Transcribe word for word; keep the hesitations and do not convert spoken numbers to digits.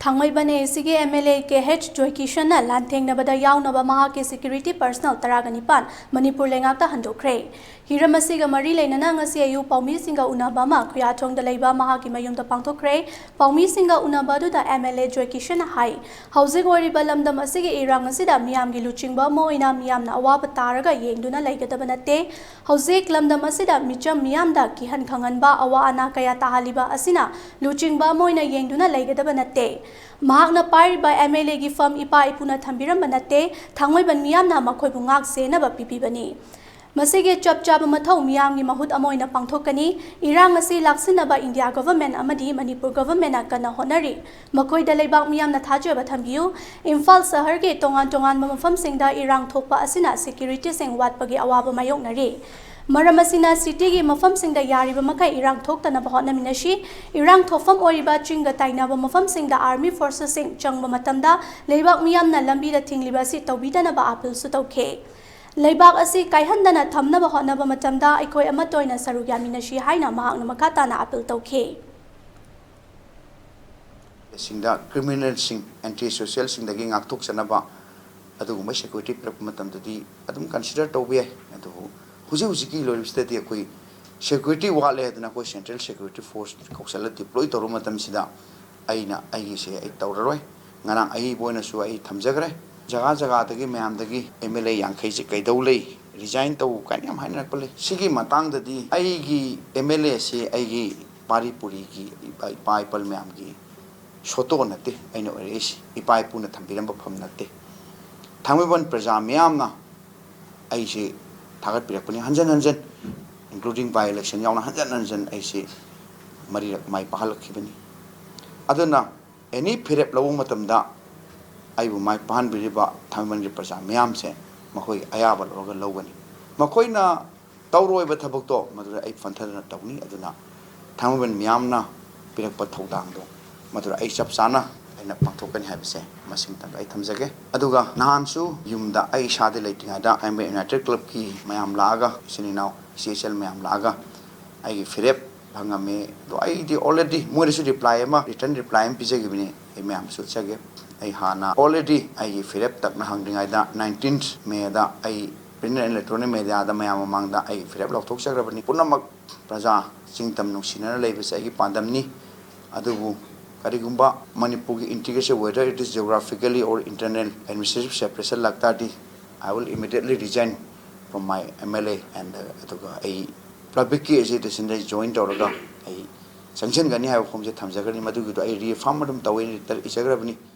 ꯊꯥꯡꯃꯩꯕꯟ A ꯁꯤꯒꯤ M L A K H ꯖꯣꯏꯀꯤꯁꯟꯅ ꯂꯥꯟꯊꯦꯡꯅꯕꯗ ꯌꯥꯎꯅꯕ ꯃꯍꯥꯛꯀꯤ ꯁꯦꯀ꯭ꯌꯨꯔꯤꯇꯤ ꯄꯔꯁꯅꯦꯜ ꯇꯔꯥꯒ ꯅꯤꯄꯥꯟ ꯃꯅꯤꯄꯨꯔ ꯂꯩꯉꯥꯛꯇ ꯍꯟꯗꯣꯛꯈ꯭ꯔꯦ꯫ ꯍꯤꯔꯝ ꯑꯁꯤꯒ ꯃꯔꯤ ꯂꯩꯅꯅ ꯉꯁꯤ ꯑꯌꯨꯛ ꯄꯥꯎꯃꯤꯁꯤꯡꯒ ꯎꯅꯕ ꯑꯃ ꯈꯨꯌꯥꯊꯣꯡꯗ ꯂꯩꯕ ꯃꯍꯥꯛꯀꯤ ꯃꯌꯨꯝꯗ ꯄꯥꯡꯊꯣꯛꯈ꯭ꯔꯦ꯫ ꯄꯥꯎꯃꯤꯁꯤꯡꯒ ꯎꯅꯕ ꯑꯗꯨꯗ ꯑꯦꯝ ꯑꯦꯜ ꯑꯦ ꯖꯣꯏꯀꯤꯁꯟꯅ ꯍꯥꯏ, ꯍꯧꯖꯤꯛ ꯑꯣꯏꯔꯤꯕ ꯂꯝꯗꯝ ꯑꯁꯤꯒꯤ ꯏꯔꯥꯡ ꯑꯁꯤꯗ ꯃꯤꯌꯥꯝꯒꯤ ꯂꯨꯆꯤꯡꯕ ꯑꯃ ꯑꯣꯏꯅ ꯃꯤꯌꯥꯝꯅ ꯑꯋꯥꯕ ꯇꯥꯔꯒ ꯌꯦꯡꯗꯨꯅ ꯂꯩꯒꯗꯕ ꯅꯠꯇꯦ꯫ ꯍꯧꯖꯤꯛ ꯂꯝꯗꯝ ꯑꯁꯤꯗ ꯃꯤꯆꯝ ꯃꯤꯌꯥꯝꯗ ꯀꯤꯍꯟ ꯈꯪꯍꯟꯕ, ꯑꯋꯥ ꯑꯅꯥ ꯀꯌꯥ ꯇꯥꯍꯜꯂꯤꯕ ꯑꯁꯤꯅ ꯂꯨꯆꯤꯡꯕ ꯑꯃ ꯑꯣꯏꯅ ꯌꯦꯡꯗꯨꯅ ꯂꯩꯒꯗꯕ ꯅꯠꯇꯦ꯫ ꯃꯍꯥꯛꯅ ꯄꯥꯏꯔꯤꯕ ꯑꯦꯝ ꯑꯦꯜ ꯑꯦꯒꯤ ꯐꯝ ꯏꯄꯥ ꯏꯄꯨꯅ ꯊꯝꯕꯤꯔꯝꯕ ꯅꯠꯇꯦ, ꯊꯥꯡꯃꯩꯕꯟ ꯃꯤꯌꯥꯝꯅ ꯃꯈꯣꯏꯕꯨ ꯉꯥꯛ ꯁꯦꯟꯅꯕ ꯄꯤꯕꯤꯕꯅꯤ꯫ ꯃꯁꯤꯒꯤ ꯆꯞ ꯆꯥꯕ ꯃꯊꯧ ꯃꯤꯌꯥꯝꯒꯤ ꯃꯍꯨꯠ ꯑꯃ ꯑꯣꯏꯅ ꯄꯥꯡꯊꯣꯛꯀꯅꯤ꯫ ꯏꯔꯥꯡ ꯑꯁꯤ ꯂꯥꯛꯁꯤꯟꯅꯕ ꯏꯟꯗꯤꯌꯥ ꯒꯚꯔꯟꯃꯦꯟꯠ ꯑꯃꯗꯤ ꯃꯅꯤꯄꯨꯔ ꯒꯚꯔꯟꯃꯦꯟꯠꯅ ꯀꯟꯅ ꯍꯣꯠꯅꯔꯤ꯫ ꯃꯈꯣꯏꯗ ꯂꯩꯕꯥꯛ ꯃꯤꯌꯥꯝꯅ ꯊꯥꯖꯕ ꯊꯝꯕꯤꯌꯨ꯫ ꯏꯝꯐꯥꯜ ꯁꯍꯔꯒꯤ ꯇꯣꯉꯥꯟ ꯇꯣꯉꯥꯟꯕ ꯃꯐꯝꯁꯤꯡꯗ ꯏꯔꯥꯡ ꯊꯣꯛꯄ ꯑꯁꯤꯅ ꯁꯦꯀ꯭ꯌꯨꯔꯤꯇꯤꯁꯤꯡ ꯋꯥꯠꯄꯒꯤ ꯑꯋꯥꯕ ꯃꯥꯌꯣꯛꯅꯔꯤ꯫ ꯃꯔꯝ ꯑꯁꯤꯅ ꯁꯤꯇꯤꯒꯤ ꯃꯐꯝꯁꯤꯡꯗ ꯌꯥꯔꯤꯕ ꯃꯈꯩ ꯏꯔꯥꯡ ꯊꯣꯛꯇꯅꯕ ꯍꯣꯠꯅꯃꯤꯟꯅꯁꯤ꯫ ꯏꯔꯥꯡ ꯊꯣꯛꯐꯝ ꯑꯣꯏꯔꯤꯕ ꯆꯤꯡꯒ ꯇꯥꯏꯅꯕ ꯃꯐꯝꯁꯤꯡꯗ ꯑꯥꯔꯃꯤ ꯐꯣꯔꯁꯦꯁꯁꯤꯡ ꯆꯪꯕ ꯃꯇꯝꯗ ꯂꯩꯕꯥꯛ ꯃꯤꯌꯥꯝꯅ ꯂꯝꯕꯤꯗ ꯊꯤꯡꯂꯤꯕ ꯑꯁꯤ ꯇꯧꯕꯤꯗꯅꯕ ꯑꯥꯄꯤꯜꯁꯨ ꯇꯧꯈꯤ꯫ ꯂꯩꯕꯥꯛ ꯑꯁꯤ ꯀꯥꯏꯍꯟꯗꯅ ꯊꯝꯅꯕ ꯍꯣꯠꯅꯕ ꯃꯇꯝꯗ ꯑꯩꯈꯣꯏ ꯑꯃꯠꯇ ꯑꯣꯏꯅ ꯁꯔꯨꯛ ꯌꯥꯃꯤꯟꯅꯁꯤ ꯍꯥꯏꯅ ꯃꯍꯥꯛꯅ ꯃꯈꯥ ꯇꯥꯅ ꯑꯥꯄꯤꯜ ꯇꯧꯈꯤ꯫ ꯁꯤꯡꯗ ꯀ꯭ꯔꯤꯃꯤꯅꯦꯜꯁꯤꯡ, ꯑꯦꯟꯇꯤ ꯁꯣꯁꯤꯌꯦꯜꯁꯤꯡꯗꯒꯤ ꯉꯥꯛꯊꯣꯛꯆꯅꯕ ꯑꯗꯨꯒꯨꯝꯕ ꯁꯦꯀ꯭ꯌꯨꯔꯤꯇꯤ ꯄꯤꯔꯛꯄ ꯃꯇꯝꯗꯗꯤ ꯑꯗꯨꯝ ꯀꯟꯁꯤꯗꯔ ꯇꯧꯕ ꯌꯥꯏ꯫ ꯑꯗꯨꯕꯨ ꯍꯧꯖꯤꯛ ꯍꯧꯖꯤꯛꯀꯤ ꯂꯣꯏꯔꯤꯕꯁꯤꯗꯗꯤ ꯑꯩꯈꯣꯏ ꯁꯦꯀ꯭ꯌꯨꯔꯤꯇꯤ ꯋꯥꯠꯂꯦ ꯍꯥꯏꯗꯅ ꯑꯩꯈꯣꯏ ꯁꯦꯟꯇ꯭ꯔꯦꯜ ꯁꯦꯀ꯭ꯌꯨꯔꯤꯇꯤ ꯐꯣꯔꯁ ꯀꯧꯁꯜꯂ ꯗꯤꯄ꯭ꯂꯣꯏ ꯇꯧꯔꯨꯕ ꯃꯇꯝꯁꯤꯗ ꯑꯩꯅ ꯑꯩꯒꯤꯁꯦ ꯑꯩ ꯇꯧꯔꯔꯣꯏ꯫ ꯉꯔꯥꯡ ꯑꯏꯕ ꯑꯣꯏꯅꯁꯨ ꯑꯩ ꯊꯝꯖꯈ꯭ꯔꯦ꯫ ꯖꯒꯥ ꯖꯒꯥꯗꯒꯤ ꯃꯌꯥꯝꯗꯒꯤ ꯑꯦꯝ ꯑꯦꯜ ꯑꯦ ꯌꯥꯡꯈꯩꯁꯦ ꯀꯩꯗꯧ ꯂꯩ, ꯔꯤꯖꯥꯏꯟ ꯇꯧ ꯀꯥꯏꯅ ꯌꯥꯝ ꯍꯥꯏꯅꯔꯛꯄ ꯂꯩ꯫ ꯁꯤꯒꯤ ꯃꯇꯥꯡꯗꯗꯤ ꯑꯩꯒꯤ ꯑꯦꯝ ꯑꯦꯜ ꯑꯦꯁꯤ ꯑꯩꯒꯤ ꯄꯥꯔꯤ ꯄꯨꯔꯤꯒꯤ ꯏꯄꯥ ꯏꯄꯥ ꯏꯄꯜ ꯃꯌꯥꯝꯒꯤ ꯁꯣꯇꯣ ꯅꯠꯇꯦ ꯑꯩꯅ ꯑꯣꯏꯔꯛꯏꯁꯤ, ꯏꯄꯥ ꯏꯄꯨꯅ ꯊꯝꯕꯤꯔꯝꯕ ꯐꯝ ꯅꯠꯇꯦ꯫ ꯊꯥꯡꯃꯩꯕꯟ ꯄ꯭ꯔꯖꯥ ꯃꯤꯌꯥꯝꯅ ꯑꯩꯁꯦ ꯊꯥꯒꯠꯄꯤꯔꯛꯄꯅꯤ ꯍꯟꯖꯟ ꯍꯟꯖꯟ, including by election ꯌꯥꯎꯅ ꯍꯟꯖꯟ ꯍꯟꯖꯟ ꯑꯩꯁꯦ ꯃꯔꯤꯔꯛ ꯃꯥꯏ ꯄꯥꯛꯍꯜꯂꯛꯈꯤꯕꯅꯤ꯫ ꯑꯗꯨꯅ ꯑꯦꯅꯤ ꯐꯤꯔꯦꯞ ꯂꯧꯕ ꯃꯇꯝꯗ ꯑꯩꯕꯨ ꯃꯥꯏ ꯄꯥꯛꯍꯟꯕꯤꯔꯤꯕ ꯊꯥꯡꯃꯩꯕꯟꯒꯤ ꯄ꯭ꯔꯖꯥ ꯃꯤꯌꯥꯝꯁꯦ ꯃꯈꯣꯏ ꯑꯌꯥꯕ ꯂꯧꯔꯒ ꯂꯧꯒꯅꯤ꯫ ꯃꯈꯣꯏꯅ ꯇꯧꯔꯣꯏꯕ ꯊꯕꯛꯇꯣ ꯃꯗꯨꯗ ꯑꯩ ꯐꯟꯊꯗꯅ ꯇꯧꯅꯤ꯫ ꯑꯗꯨꯅ ꯊꯥꯡꯃꯩꯕꯟ ꯃꯤꯌꯥꯝꯅ ꯄꯤꯔꯛꯄ ꯊꯧꯗꯥꯡꯗꯣ ꯃꯗꯨꯗ ꯑꯩ ꯆꯞ ꯆꯥꯅ ꯑꯩꯅ ꯄꯥꯡꯊꯣꯛꯀꯅꯤ ꯍꯥꯏꯕꯁꯦ ꯃꯁꯤꯃꯇꯪꯒ ꯑꯩ ꯊꯝꯖꯒꯦ꯫ ꯑꯗꯨꯒ ꯅꯍꯥꯟꯁꯨ ꯌꯨꯝꯗ ꯑꯩ ꯏꯁꯥꯗꯤ ꯂꯩꯇ꯭ꯔꯤꯉꯩꯗ ꯑꯦꯝ ꯑꯦ ꯌꯨꯅꯥꯏꯇꯦꯠ ꯀ꯭ꯂꯕꯀꯤ ꯃꯌꯥꯝ ꯂꯥꯛꯑꯒ, ꯏꯆꯤꯟ ꯏꯅꯥꯎ, ꯏꯆꯦ ꯏꯆꯜ ꯃꯌꯥꯝ ꯂꯥꯛꯑꯒ ꯑꯩꯒꯤ ꯐꯤꯔꯦꯞ ꯐꯪꯉꯝꯃꯤ꯫ ꯑꯗꯣ ꯑꯩꯗꯤ already ꯃꯣꯏꯗꯁꯨ ꯔꯤꯄ꯭ꯂꯥꯏ ꯑꯃ, ꯔꯤꯇꯟ ꯔꯤꯄ꯭ꯂꯥꯏ ꯑꯃ ꯄꯤꯖꯈꯤꯕꯅꯤ꯫ ꯑꯩ ꯃꯌꯥꯝꯗꯁꯨ ꯎꯠꯆꯒꯦ꯫ ꯑꯩ ꯍꯥꯟꯅ already ꯑꯩꯒꯤ ꯐꯤꯔꯦꯞ ꯇꯛꯅ ꯍꯪꯗ꯭ꯔꯤꯉꯩꯗ nineteenth Mayꯗ ꯑꯩ print and electronic mediaꯗ ꯃꯌꯥꯝ ꯃꯃꯥꯡꯗ ꯑꯩꯒꯤ ꯐꯤꯔꯦꯞ ꯂꯥꯎꯊꯣꯛꯆꯈ꯭ꯔꯕꯅꯤ꯫ ꯄꯨꯝꯅꯃꯛ ꯄ꯭ꯔꯖꯥ ꯆꯤꯡꯇꯝ ꯅꯨꯡꯁꯤꯅꯅ ꯂꯩꯕꯁꯦ ꯑꯩꯒꯤ ꯄꯥꯟꯗꯝꯅꯤ꯫ ꯑꯗꯨꯕꯨ ꯀꯔꯤꯒꯨꯝꯕ ꯃꯅꯤꯄꯨꯔꯒꯤ integration, whether it is geographically or internal administrative separation ꯂꯥꯛꯇꯥꯔꯗꯤ, I will immediately resign from my MLA and, uh, ꯑꯗꯨꯒ ꯑꯩ publicꯀꯤ agitationꯗ join ꯇꯧꯔꯒ ꯑꯩ ꯆꯪꯁꯤꯟꯒꯅꯤ ꯍꯥꯏꯕ ꯋꯥꯐꯝꯁꯦ ꯊꯝꯖꯒꯅꯤ꯫ ꯃꯗꯨꯒꯤꯗꯣ ꯑꯩ reaffirm ꯑꯗꯨꯝ ꯇꯧꯋꯦ, letter ꯏꯖꯈ꯭ꯔꯕꯅꯤ꯫